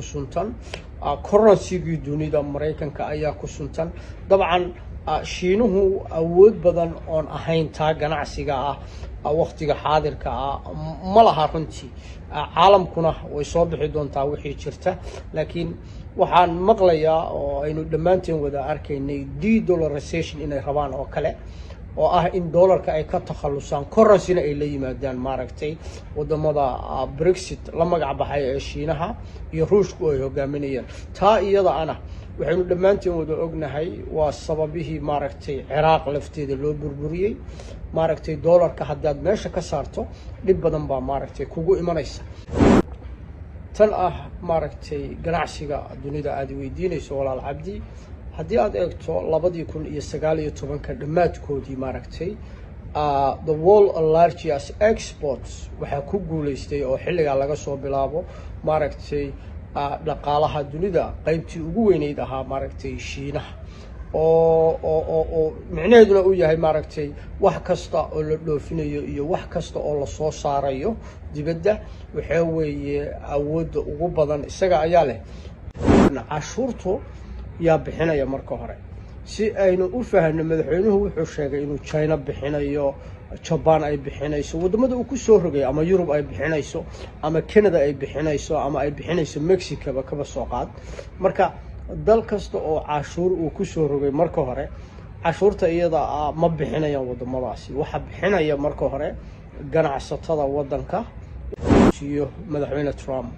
ku suntan, currencygii dunida Maraykanka ayaa ku suntan. Dabcan Shiinuhu awood badan oon ahayn taa ganacsiga ah waktiga xaadirka ah ma laha runtii. Caalamkuna way soo bixi doontaa wixii jirta, laakiin waxaan maqlayaa oo aynu dhammaanteen wada arkaynay de-dollarization inay rabaan oo kale, oo ah in dollarka ay ka takhalusaan, currencyna ay la yimaadaan maaragtay wadamada BRICS la magac baxay ee Shiinaha iyo Ruushku ay hogaaminayaan. Taa iyada ana waxaynu dhammaanteen wada ognahay waa sababihii maaragtay Ciraaq lafteeda loo burburiyey. Maaragtay dollarka haddaad meesha ka saarto, dhib badan baa maaragtay kugu imanaysa. Tan ah maaragtay ganacsiga dunida aada weydiinayso, walaal Cabdi, haddii aada eegto 2019-ka dhammaadkoodii, maaragtay the world largest exports waxaa ku guuleystay oo xilligaa laga soo bilaabo maaragtay dhaqaalaha dunida qeybtii ugu weyneyd ahaa maaragtay Shiinaha, oo micnaheeduna uu yahay maaragtay wax kasta oo la dhoofinayo iyo wax kasta oo lasoo saarayo dibadda, waxaa weeye awoodda ugu badan isaga ayaa leh. Cashuurtu yaa bixinaya? Marka hore si aynu u fahanno, madaxweynuhu wuxuu sheegay inuu China bixinayo, Jaban ay bixinayso, waddamada uu ku soo rogay, ama Yurub ay bixinayso, ama Canada ay bixinayso, ama ay bixinayso Mexicaba kaba soo qaad. Marka dal kasta oo cashuur uu ku soo rogay, marka hore cashuurta iyada ah ma bixinayaan waddamadaasi. Waxaa bixinaya marka hore ganacsatada waddanka. Iyo madaxweyne Trump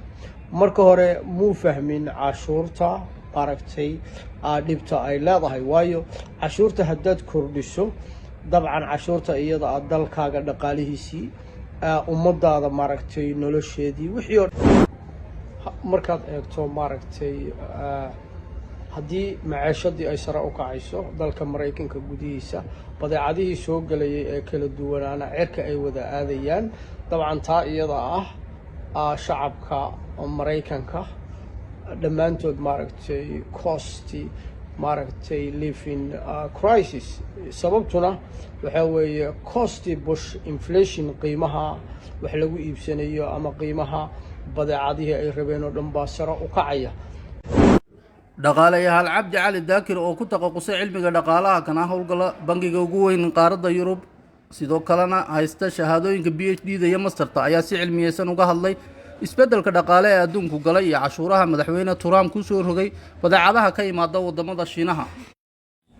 marka hore muu fahmin cashuurta maaragtay dhibta ay leedahay, waayo cashuurta haddaad kordhiso, dabcan cashuurta iyada a dalkaaga dhaqaalihiisii, ummadaada maaragtay nolosheedii, wixii oo markaad eegto maaragtay haddii maceeshadii ay sare u kacayso dalka Maraykanka gudihiisa, badeecadihii soo gelayay ee kala duwanaana cirka ay wada aadayaan, dabcan taa iyada ah shacabka Maraykanka dhammaantood maaragtay cost maaragtay living crisis. Sababtuna waxaa weeye cost push inflation, qiimaha wax lagu iibsanayo ama qiimaha badeecadihii ay rabeen oo dhan baa sare u kacaya. Dhaqaalayahaal Cabdi Cali Daakir oo ku taqaqusay cilmiga dhaqaalaha, kana howlgala bangiga ugu weyn qaaradda Yurub, sidoo kalena haysta shahaadooyinka PhD da iyo masterta, ayaa si cilmiyeysan uga hadlay isbeddelka dhaqaale ee adduunku galay iyo cashuuraha madaxweyne Trump ku soo rogay badeecadaha ka imaada waddamada Shiinaha.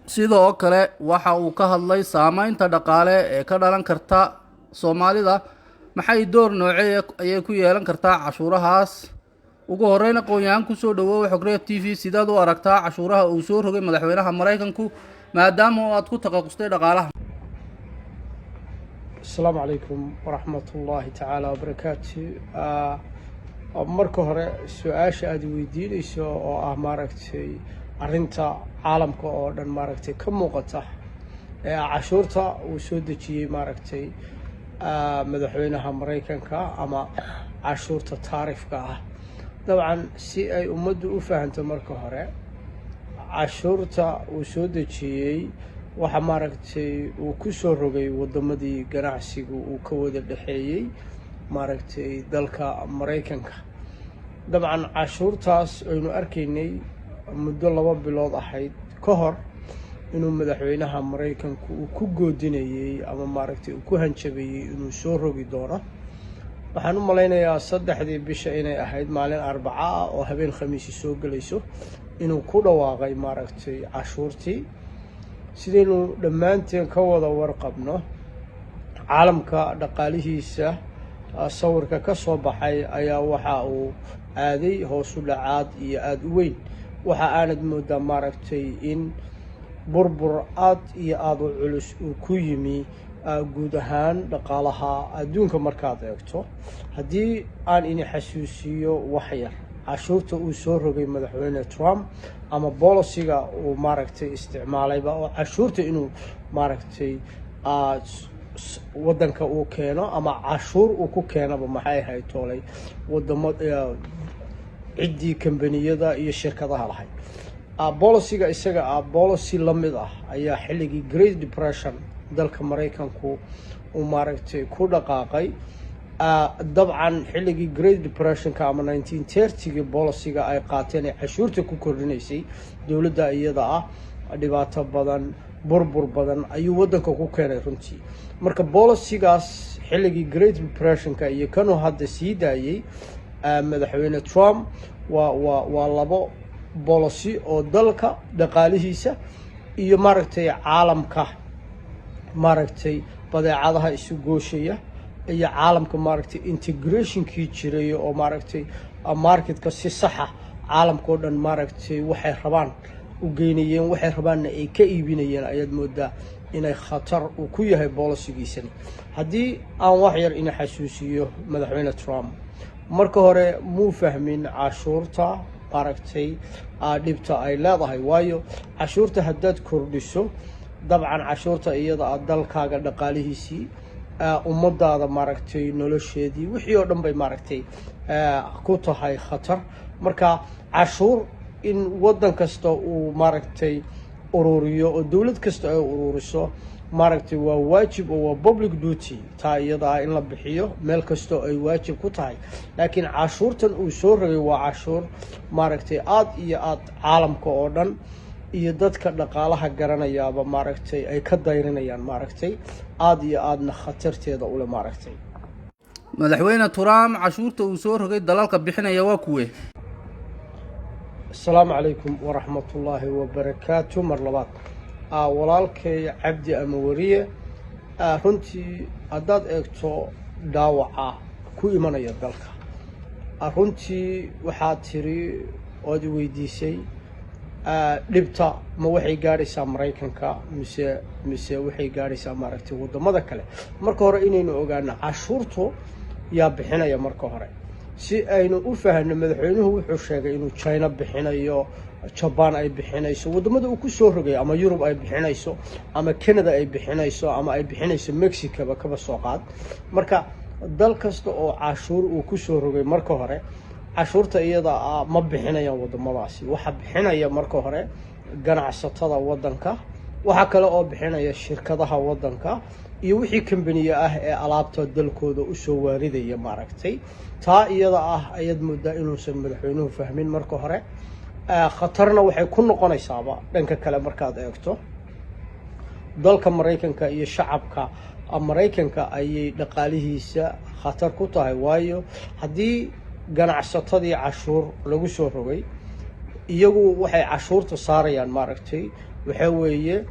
Sidoo kale waxa uu ka hadlay saameynta dhaqaale ee ka dhalan karta Soomaalida. Maxay door noocee ayay ku yeelan kartaa cashuurahaas? Ugu horeyn, aqoon-yahaan, kusoo dhawoow Xogreeb TV. Sidaad u aragtaa cashuuraha uu soo rogay madaxweynaha Maraykanku, maadaama oo aad ku taqaqustay dhaqaalaha? Asalaamu calaykum waraxmat ullaahi tacaala wabarakaatu. Marka hore su-aasha aada weydiinayso oo ah maaragtay arrinta caalamka oo dhan maaragtay ka muuqata ee ah cashuurta uu soo dejiyey maaragtay madaxweynaha Maraykanka ama cashuurta taarifka ah, dabcan si ay ummaddu u fahanto, marka hore cashuurta uu soo dejiyey waxa maaragtay uu ku soo rogay waddamadii ganacsigu uu ka wada dhexeeyey maaragtay dalka Maraykanka. Dabcan cashuurtaas aynu arkaynay muddo 2 bilood ahayd ka hor inuu madaxweynaha Maraykanku uu ku goodinayey ama maaragtay uu ku hanjabayey inuu soo rogi doono. Waxaan u malaynayaa 3-dii bisha inay ahayd, maalin Arbaca ah oo habeen Khamiisi soo gelayso, inuu ku dhawaaqay maaragtay cashuurtii. Sidaynu dhammaanteen ka wada warqabno, caalamka dhaqaalihiisa sawirka ka soo baxay ayaa waxa uu aaday hoosu dhacaad iyo aada u weyn. Waxa aanad moodaa maaragtay in burbur aad iyo aada u culus uu ku yimi guud ahaan dhaqaalaha adduunka. Markaad eegto, haddii aan ini xasuusiyo wax yar, cashuurta uu soo rogay madaxweyne Trump ama policyga uu maaragtay isticmaalayba oo cashuurta inuu maaragtay waddanka uu keeno ama cashuur uu ku keenaba, maxay ahayd toolay wadamo ciddii kambaniyada iyo shirkadaha lahayd, policyga isaga ah policy la mid ah ayaa xilligii Great Depression dalka Maraykanku uu maaragtay ku dhaqaaqay. Dabcan xilligii Great Depressionka ama 1930gii policyga ay qaateen ee cashuurta ku kordhinaysay dowladda iyada ah, dhibaato badan, burbur badan ayuu waddanka ku keenay runtii. Marka policygaas xilligii Great Depressionka iyo kanuu hadda sii daayey madaxweyne Trump waa labo policy oo dalka dhaqaalihiisa iyo, maaragtay, caalamka, maaragtay, badeecadaha isu gooshaya iyo caalamka, maaragtay, integrationkii jiray oo, maaragtay, marketka si saxa caalamka oo dhan, maaragtay, waxay rabaan u geynayeen, waxay rabaanna ay ka iibinayeen, ayaad moodaa inay khatar uu ku yahay policygiisani. Haddii aan wax yar ina xasuusiyo, madaxweyne Trump marka hore muu fahmin cashuurta, maaragtay, dhibta ay leedahay, waayo cashuurta haddaad kordhiso, dabcan cashuurta iyada a dalkaaga dhaqaalihiisii, ummadaada, maaragtay, nolosheedii, wixii oo dhan bay, maaragtay, ku tahay khatar. Marka cashuur in waddan kasta uu, maaragtay, ururiyo oo dowlad kasta ay ururiso, maaragtay, waa waajib oo waa public duty taa iyada ah in la bixiyo meel kastoo ay waajib ku tahay. Laakiin cashuurtan uu soo rogay waa cashuur, maaragtay, aada iyo aada caalamka oo dhan iyo dadka dhaqaalaha garanayaaba, maaragtay, ay ka dayrinayaan, maaragtay, aada iyo aadna khatarteeda ule, maaragtay. Madaxweyne Trump cashuurta uu soo rogay dalalka bixinaya waa kuwe? Asalaamu calaykum waraxmatullaahi wabarakaatu. Mar labaad, walaalkay Cabdi ama weriye, runtii haddaad eegto dhaawaca ku imanaya dalka, runtii waxaad tiri ood i weydiisay, dhibta ma waxay gaadhaysaa Maraykanka mise waxay gaadhaysaa, maaragtay, waddamada kale? Marka hore inaynu ogaano cashuurtu yaa bixinaya. Marka hore si aynu u fahanno, madaxweynuhu wuxuu sheegay inuu China bixinayo, Jaban ay bixinayso, waddamada uu ku soo rogay, ama Yurub ay bixinayso, ama Canada ay bixinayso, ama ay bixinayso Mexicaba kaba soo qaad. Marka dal kasta oo cashuur uu ku soo rogay, marka hore cashuurta iyada ah ma bixinayaan waddamadaasi. Waxaa bixinaya marka hore ganacsatada waddanka, waxaa kale oo bixinaya shirkadaha waddanka iyo wixii kambaniye ah ee alaabta dalkooda usoo waaridaya, maaragtay. Taa iyada ah ayaad moodaa inuusan madaxweynuhu fahmin marka hore. Khatarna waxay ku noqonaysaaba dhanka kale markaad eegto dalka Maraykanka iyo shacabka Maraykanka ayay dhaqaalihiisa khatar ku tahay, waayo haddii ganacsatadii cashuur lagu soo rogay, iyagu waxay cashuurta saarayaan, maaragtay, waxaa weeye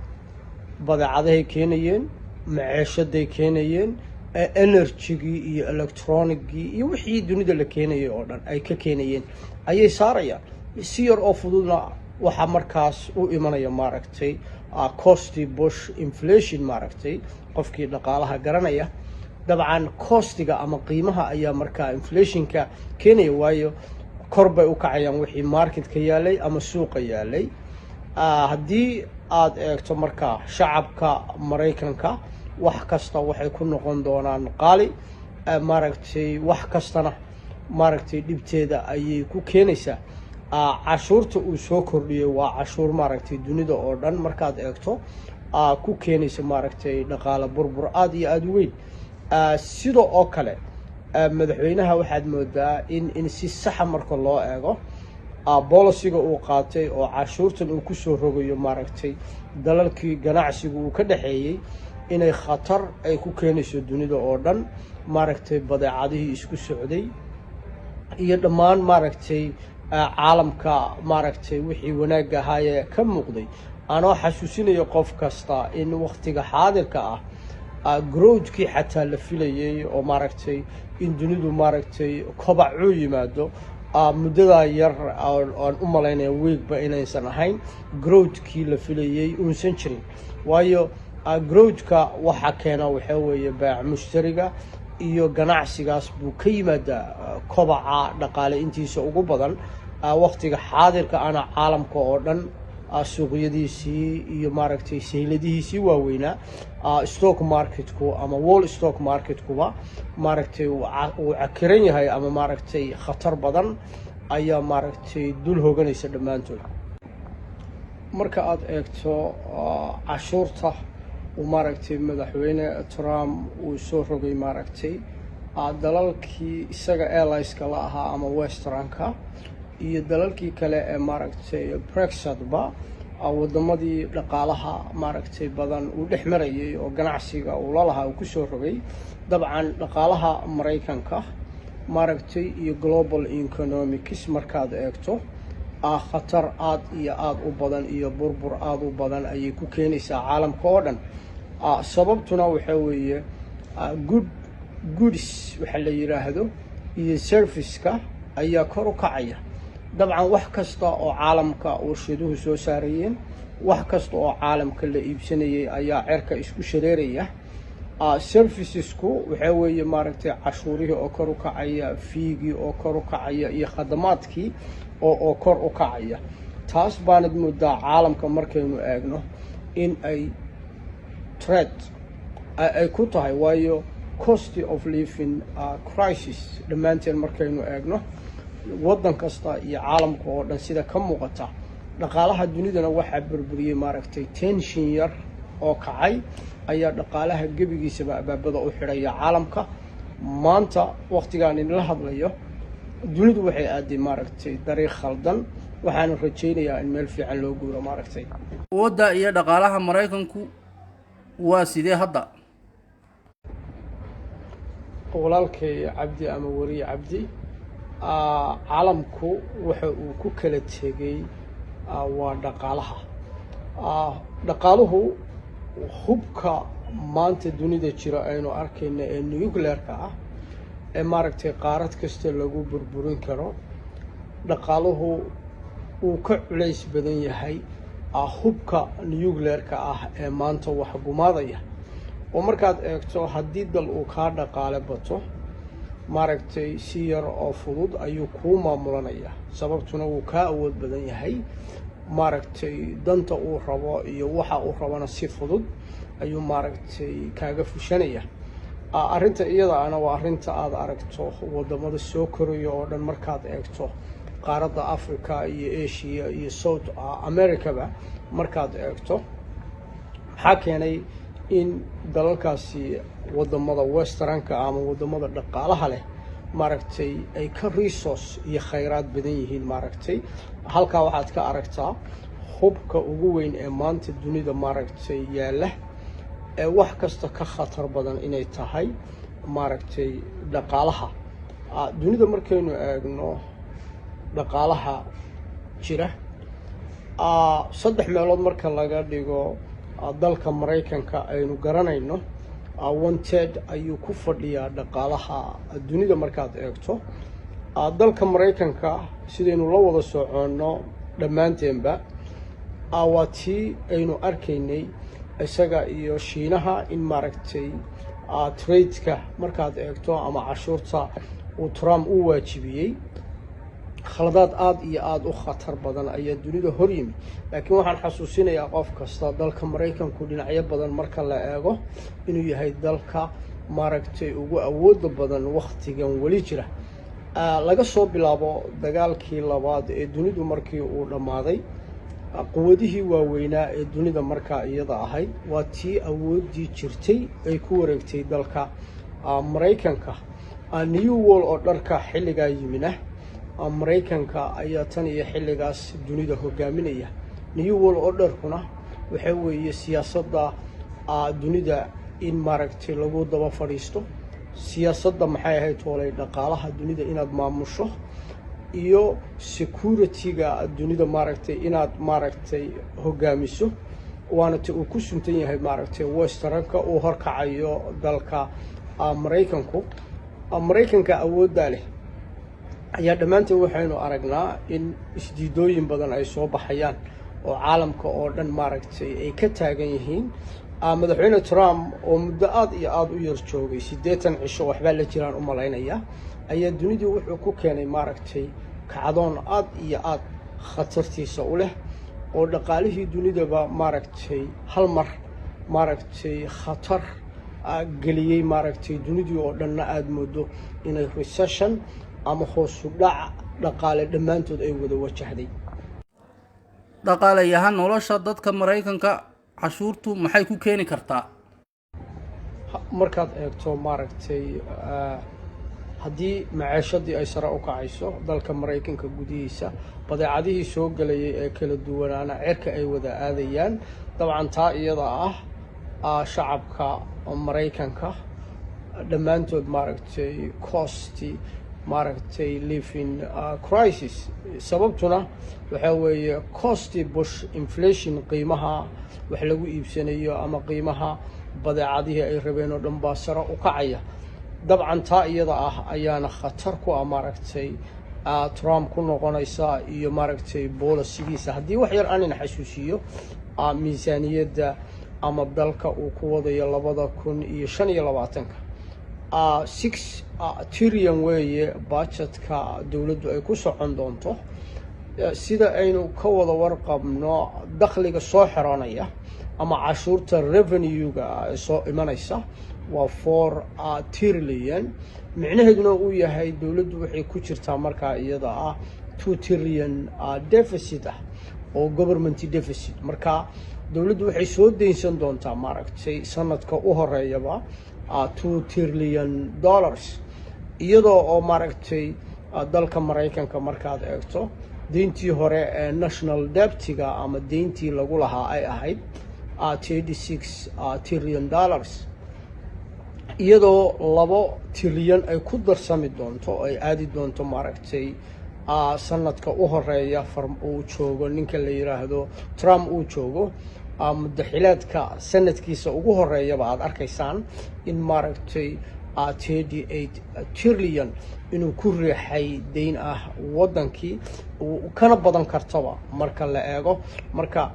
badeecadahay keenayeen, maceeshaday keenayeen, energygii iyo electronicgii iyo wixii dunida la keenayay oo dhan ay ka keenayeen ayay saarayaan. Si yar oo fududna waxaa markaas u imanaya, maaragtay, cost push inflation. Maaragtay, qofkii dhaqaalaha garanaya, dabcan costiga ama qiimaha ayaa markaa inflationka keenaya, waayo kor bay u kacayaan wixii marketka yaalay ama suuqa yaalay. Haddii aada eegto markaa shacabka Maraykanka, wax kasta waxay ku noqon doonaan qaali, maaragtay, wax kastana, maaragtay, dhibteeda ayay ku keenaysaa. Cashuurta uu soo kordhiyey waa cashuur, maaragtay, dunida oo dhan markaad eegto ku keenaysa, maaragtay, dhaqaale burbur aada iyo aada u weyn. Sida oo kale madaxweynaha waxaad moodaa in si saxa marka loo eego policyga uu qaatay oo cashuurtan uu kusoo rogayo, maaragtay, dalalkii ganacsigu uu ka dhexeeyey, inay khatar ay ku keenayso dunida oo dhan, maaragtay, badeecadihii isku socday iyo dhammaan, maaragtay, caalamka, maaragtay, wixii wanaagga ahaayee ka muuqday. Anoo xasuusinayo qof kasta in waktiga xaadirka ah growthkii xataa la filayay oo, maaragtay, in dunidu, maaragtay, kobacuu yimaado muddadaa yar aan u malaynaya weegba inaysan ahayn, growthkii la filayay uusan jirin, waayo growthka waxa keena waxaa weeye baac mushtariga iyo ganacsigaas buu ka yimaadaa kobaca dhaqaale intiisa ugu badan. Waktiga xaadirka ana caalamka oo dhan suuqyadiisii iyo, maaragtay, sayladihiisii waaweynaa, stock marketku ama world stock marketkuba, maaragtay, uu cakiran yahay ama, maaragtay, khatar badan ayaa, maaragtay, dul hoganaysa dhammaantood. Marka aada eegto cashuurta uu, maaragtay, madaxweyne Trump uu soo rogay, maaragtay. Dalalkii isaga allies-ka la ahaa ama Western-ka iyo dalalkii kale ee maaragtay Brexitba, wadamadii dhaqaalaha maaragtay badan uu dhex marayay oo ganacsiga uu la lahaa uu kusoo rogay. Dabcan dhaqaalaha Maraykanka maaragtay iyo global economics markaad eegto, khatar aada iyo aada u badan iyo burbur aada u badan ayay ku keenaysaa caalamka oo dhan. Sababtuna waxaa weeye goods waxa la yidhaahdo iyo service-ka ayaa kor u kacaya. Dabcan wax kasta oo caalamka warshaduhu soo saarayeen, wax kasta oo caalamka la iibsanayay ayaa cerka isku shareeraya. Services-ku waxaa weeye maaragtay cashuurihii oo kor u kacaya, fee-gii oo kor u kacaya iyo khadamaadkii oo kor u kacaya. Taas baanad moodaa caalamka markaynu eegno in ay threat ay ku tahay, waayo cost of living crisis dhammaanteen markaynu eegno waddan kasta iyo caalamka oo dhan sida ka muuqata. Dhaqaalaha dunidana waxaa burburiyey maaragtay tension yar oo kacay ayaa dhaqaalaha gebigiisaba abaabada u xidhaya caalamka. Maanta waktigaan inla hadlayo, dunidu waxay aaday maaragtay dariiq khaldan. Waxaana rajaynayaa in meel fiican loo guuro maaragtay. Awoodda iyo dhaqaalaha Maraykanku waa sidee hadda? Walaalkay Cabdi ama weriye Cabdi, caalamku waxa uu ku kala tegey waa dhaqaalaha. Dhaqaaluhu hubka maanta dunida jira aynu arkayna ee nuclear-ka ah ee maaragtay qaarad kasta lagu burburin karo, dhaqaaluhu uu ka culays badan yahay hubka nuclear-ka ah ee maanta wax gumaadaya. Oo markaad eegto, haddii dal uu kaa dhaqaale bato, maaragtay si yar oo fudud ayuu kuu maamulanayaa. Sababtuna wuu kaa awood badan yahay, maaragtay danta uu rabo iyo waxa uu rabona si fudud ayuu maaragtay kaaga fushanaya. Arrinta iyada ana waa arrinta aada aragto wadamada soo koraya oo dhan. Markaad eegto qaaradda Africa iyo Asia iyo South Americaba markaad eegto, maxaa keenay in dalalkaasi wadamada Western-ka ama wadamada dhaqaalaha leh maaragtay ay ka resource iyo khayraad badan yihiin? Maaragtay halkaa waxaad ka aragtaa hubka ugu weyn ee maanta dunida maaragtay yaalla ee wax kasta ka khatar badan inay tahay maaragtay dhaqaalaha dunida. Markaynu eegno dhaqaalaha jira, saddex meelood marka laga dhigo dalka Maraykanka aynu garanayno, one third ayuu ku fadhiyaa dhaqaalaha dunida. Markaad eegto dalka Maraykanka, sidaynu la wada soconno dhammaanteenba, waa tii aynu arkaynay isaga iyo Shiinaha in maaragtay trade-ka markaad eegto ama cashuurta uu Trump u waajibiyey. Khaladaad aada iyo aada u khatar badan ayaa dunida hor yimi. Laakiin waxaan xasuusinayaa qof kasta, dalka Maraykanku dhinacyo badan marka la eego inuu yahay dalka maaragtay ugu awooda badan wakhtigan weli jira. Laga soo bilaabo dagaalkii labaad ee dunidu markii uu dhammaaday, quwadihii waaweynaa ee dunida markaa iyada ahayd waa tii awooddii jirtay ay ku wareegtay dalka Maraykanka. New World Order-ka xilligaa yimina, Maraykanka ayaa tan iyo xilligaas dunida hogaaminaya. New World Order-kuna waxaa weeye siyaasadda dunida in maaragtay lagu daba fadhiisto, siyaasadda maxay ahayd toolay dhaqaalaha dunida inaad maamusho iyo security-ga dunida maaragtay inaad maaragtay hogaamiso. Waana ta uu ku suntan yahay maaragtay Western-ka uu horkacayo dalka Maraykanku. Maraykanka awooddaa leh ayaa dhammaanteen waxaynu aragnaa in isdiidooyin badan ay soo baxayaan oo caalamka oo dhan maaragtay ay ka taagan yihiin. Madaxweyne Trump oo muddo aada iyo aada u yar joogay, 80 cisho waxbaa la jiraan u malaynaya, ayaa dunidii wuxuu ku keenay maaragtay kacdoon aada iyo aada khatartiisa u leh oo dhaqaalihii dunidaba maaragtay hal mar maaragtay khatar geliyey. Maaragtay dunidii oo dhanna aada moodo inay recession ama hoosu dhac dhaqaale dhammaantood ay wada wajahday. Dhaqaalayahaan nolosha dadka Maraykanka cashuurtu maxay ku keeni kartaa? Markaad eegto maaragtay Haddii maceeshadii ay sare u kacayso dalka Maraykanka gudihiisa, badeecadihii soo gelayay ee kala duwanaana cirka ay wada aadayaan, dabcan taa iyada ah shacabka Maraykanka dhammaantood, maaragtay, cost, maaragtay, living crisis. Sababtuna waxaa weeye cost push inflation, qiimaha wax lagu iibsanayo ama qiimaha badeecadihii ay rabeen oo dhan baa sare u kacaya. Dabcan taa iyada ah ayaana khatar ku ah, maaragtay, Trump ku noqonaysa iyo, maaragtay, policy-giisa. Haddii wax yar aanina xasuusiyo miisaaniyadda ama dalka uu ku wadayo 2025-ka, 6 trillion weeye budget-ka dowladdu ay ku socon doonto. Sida aynu ka wada warqabno, dakhliga soo xiranaya ama cashuurta revenue-ga ee soo imanaysa waa 4 trillion, micnaheeduna uu yahay dowladdu waxay ku jirtaa markaa iyada ah 2 trillion deficit ah oo government deficit. Marka dowladdu waxay soo deynsan doontaa, maaragtay, sanadka u horeeyaba $2 trillion, iyadoo oo, maaragtay, dalka Maraykanka markaad eegto deyntii hore ee national debt-iga ama deyntii lagu lahaa ay ahayd $36 trillion, iyadoo 2 trilyan ay ku darsami doonto oo ay aadi doonto, maaragtay, sanadka u horeeya uu joogo ninka la yiraahdo Trump, uu joogo muddaxileedka sanadkiisa ugu horeeyaba, aada arkaysaan in, maaragtay, 38 trillion inuu ku riixay deyn ah waddankii, kana badan kartaba marka la eego. Marka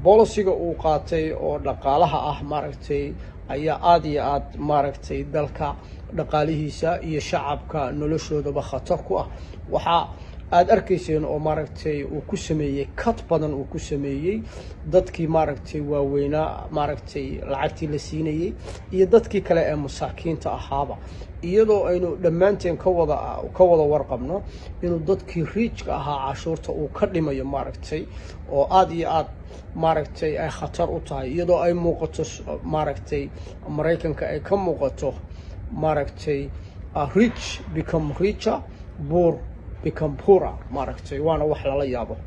policy-ga uu qaatay oo dhaqaalaha ah, maaragtay, ayaa aada iyo aad, maaragtay, dalka dhaqaalihiisa iyo shacabka noloshoodaba khatar ku ah. Waxaa aada arkayseen oo, maaragtay, uu ku sameeyey cut badan, uu ku sameeyey dadkii, maaragtay, waaweynaa, maaragtay, lacagtii la siinayey iyo dadkii kale ee masaakiinta ahaaba, iyadoo aynu dhammaanteen ka wada warqabno inuu dadkii rich-ka ahaa cashuurta uu ka dhimayo, maaragtay, oo aada iyo aad, maaragtay, ay khatar u tahay, iyadoo ay muuqato, maaragtay, Maraykanka ay ka muuqato, maaragtay, rich become richer, poor become poorer, maaragtay, waana wax lala yaabo.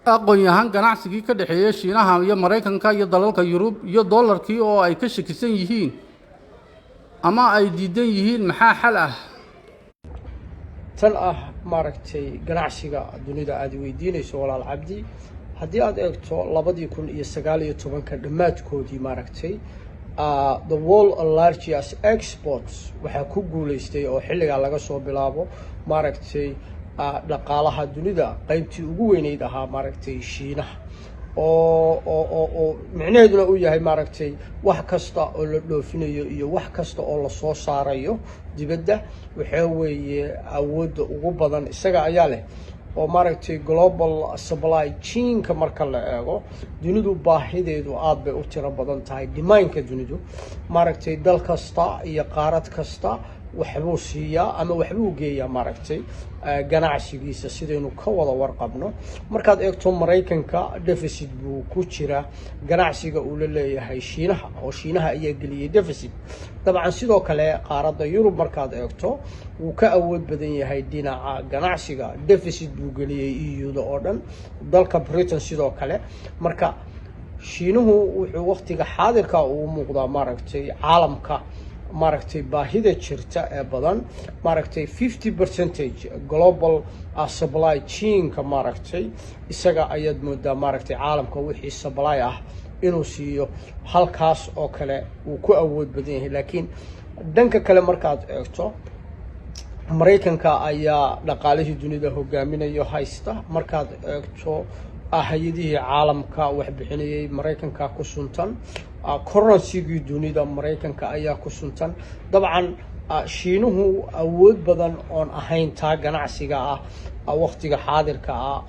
Aqoon-yahaan, ganacsigii ka dhexeeya Shiinaha iyo Maraykanka iyo dalalka Yurub iyo dollarkii oo ay ka shakisan yihiin ama ay diidan yihiin, maxaa xal ah? Tan ah, maaragtay, ganacsiga dunida aada weydiinayso, walaal Cabdi, haddii aada eegto 2019-ka dhammaadkoodii, maaragtay, the world largest exports waxaa ku guuleystay oo xilligaa laga soo bilaabo, maaragtay, dhaqaalaha dunida qeybtii ugu weyneyd ahaa, maaragtay, Shiinaha, oo micnaheeduna uu yahay, maaragtay, wax kasta oo la dhoofinayo iyo wax kasta oo lasoo saarayo dibadda, waxaa weeye awoodda ugu badan isaga ayaa leh. Oo, maaragtay, global supply chain-ka marka la eego, dunidu baahideedu aada bay u tiro badan tahay. Demand-ka dunidu, maaragtay, dal kasta iyo qaarad kasta waxbuu siiyaa ama waxbuu geeyaa, maaragtay, ganacsigiisa, sidaynu ka wada warqabno. Markaad eegto Maraykanka, deficit buu ku jiraa ganacsiga uu la leeyahay Shiinaha, oo Shiinaha ayaa geliyey deficit. Dabcan sidoo kale qaaradda Yurub markaad eegto, wuu ka awood badan yahay dhinaca ganacsiga, deficit buu geliyey EU-da oo dhan, dalka Britain sidoo kale. Marka Shiinuhu wuxuu waqtiga xaadirka uu muuqdaa, maaragtay, caalamka, maaragtay, baahida jirta ee badan, maaragtay, 50% global supply chain-ka, maaragtay, isaga ayaad moodaa, maaragtay, caalamka wixii supply ah inuu siiyo, halkaas oo kale uu ku awood badan yahay. Laakiin dhanka kale markaad eegto, Maraykanka ayaa dhaqaalihii dunida hogaaminayo haysta. Markaad eegto hay-adihii caalamka wax bixinayay, Maraykanka ku suntan. Currency-gii dunida Maraykanka ayaa ku suntan. Dabcan Shiinuhu awood badan oon ahayn taa ganacsiga ah waqtiga xaadirka ah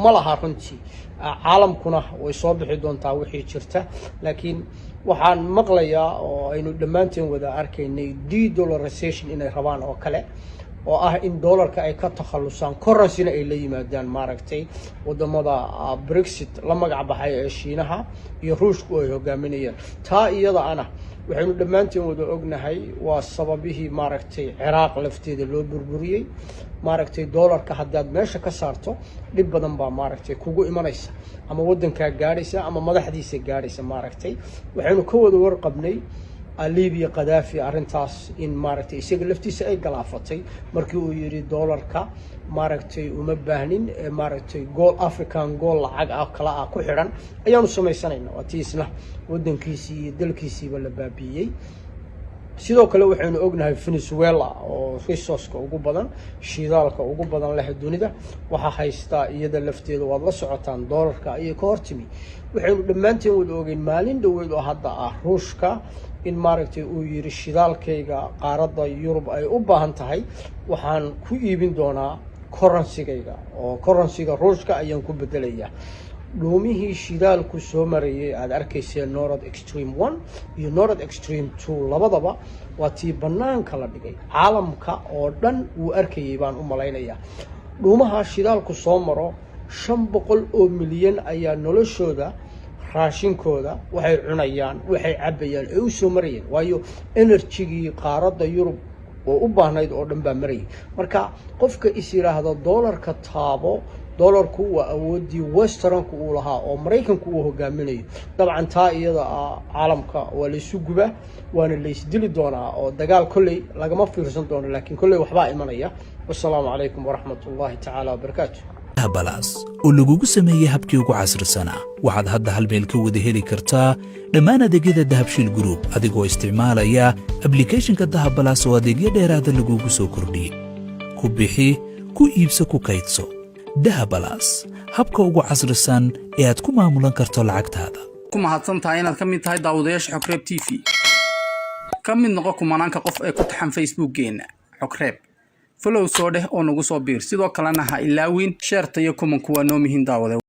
ma laha runtii. Caalamkuna way soo bixi doontaa wixii jirta, laakiin waxaan maqlayaa oo aynu dhammaanteen wada arkaynay de-dollarization inay rabaan oo kale. Oo Oo ah in dollarka ay ka takhalusaan, currencyna ay la yimaadaan, maaragtay, wadamada Brexit la magac baxay ee Shiinaha iyo Ruushku ay hogaaminayaan. Taa iyada ana waxaynu dhammaanteen wada ognahay waa sababihii, maaragtay, Ciraaq lafteeda loo burburiyey. Maaragtay, dollarka haddaad meesha ka saarto, dhib badan baa, maaragtay, kugu imanaysa, ama waddankaa gaadhaysa ama madaxdiisa gaadhaysa. Maaragtay, waxaynu ka wada warqabnay Libiya, Khadaafi, arrintaas in, maaragtay, isaga laftiisa ay galaafatay markii uu yidhi dollarka, maaragtay, uma baahnin, maaragtay, gold, African gold, lacag ah kala ah ku xidhan ayaanu samaysanayna. Waa tii isna waddankiisii iyo dalkiisiiba la baabiiyey. Sidoo kale waxaynu ognahay Venezuela oo resourceka ugu badan, shidaalka ugu badan leh dunida waxaa haystaa, iyada lafteeda waad la socotaan, doolarka ayay ka hortimi. Waxaynu dhammaanteen wada ogeyn maalin dhoweyd oo hadda ah Ruushka in, maaragtay, uu yidhi shidaalkayga qaaradda Yurub ay u baahan tahay waxaan ku iibin doonaa currencygayga, oo currencyga Ruushka ayaan ku bedelayaa. Dhuumihii shidaalku soo marayay aada arkayseen, Nord Stream 1 iyo Nord Stream 2, labadaba waa tii banaanka la dhigay. Caalamka oo dhan wuu arkayay baan u malaynayaa. Dhuumaha shidaalku soo maro, 500 oo milyan ayaa noloshooda, raashinkooda, waxay cunayaan, waxay cabbayaan ay u soo marayeen, waayo energygii qaaradda Yurub oo u baahnayd oo dhan baa marayay. Marka qofka is yidhaahda doolarka taabo, doolarku waa awooddii westernku uu lahaa oo Maraykanku uu hogaaminayo. Dabcan taa iyada ah caalamka waa laysu gubaa, waana laysdili doonaa, oo dagaal kolley lagama fiirsan doono, laakiin kolley waxbaa imanaya. Wasalaamu calaykum waraxmat ullahi tacaala wabarakaatu. Plus oo lagugu sameeyey habkii ugu casrisanaa, waxaad hadda hal meel ka wada heli kartaa dhammaan adeegyada Dahabshiil Group adigoo isticmaalaya applicationka Dahab Plus oo adeegyo dheeraada lagugu soo kordhiyey. Ku bixi, ku iibso, ku kaydso. Dahab Plus, habka ugu casrisan ee aad ku maamulan karto lacagtaada. Ku mahadsan tahay inaad ka mid tahay daawadayaasha Xogreeb TV. Ka mid noqo kumanaanka qof ee ku taxan Facebookkeenna Xogreeb. Follow soo dheh oo nagu soo biir. Sidoo kalena ha ilaawin shareta iyo commentku, waa noo muhiim, daawade.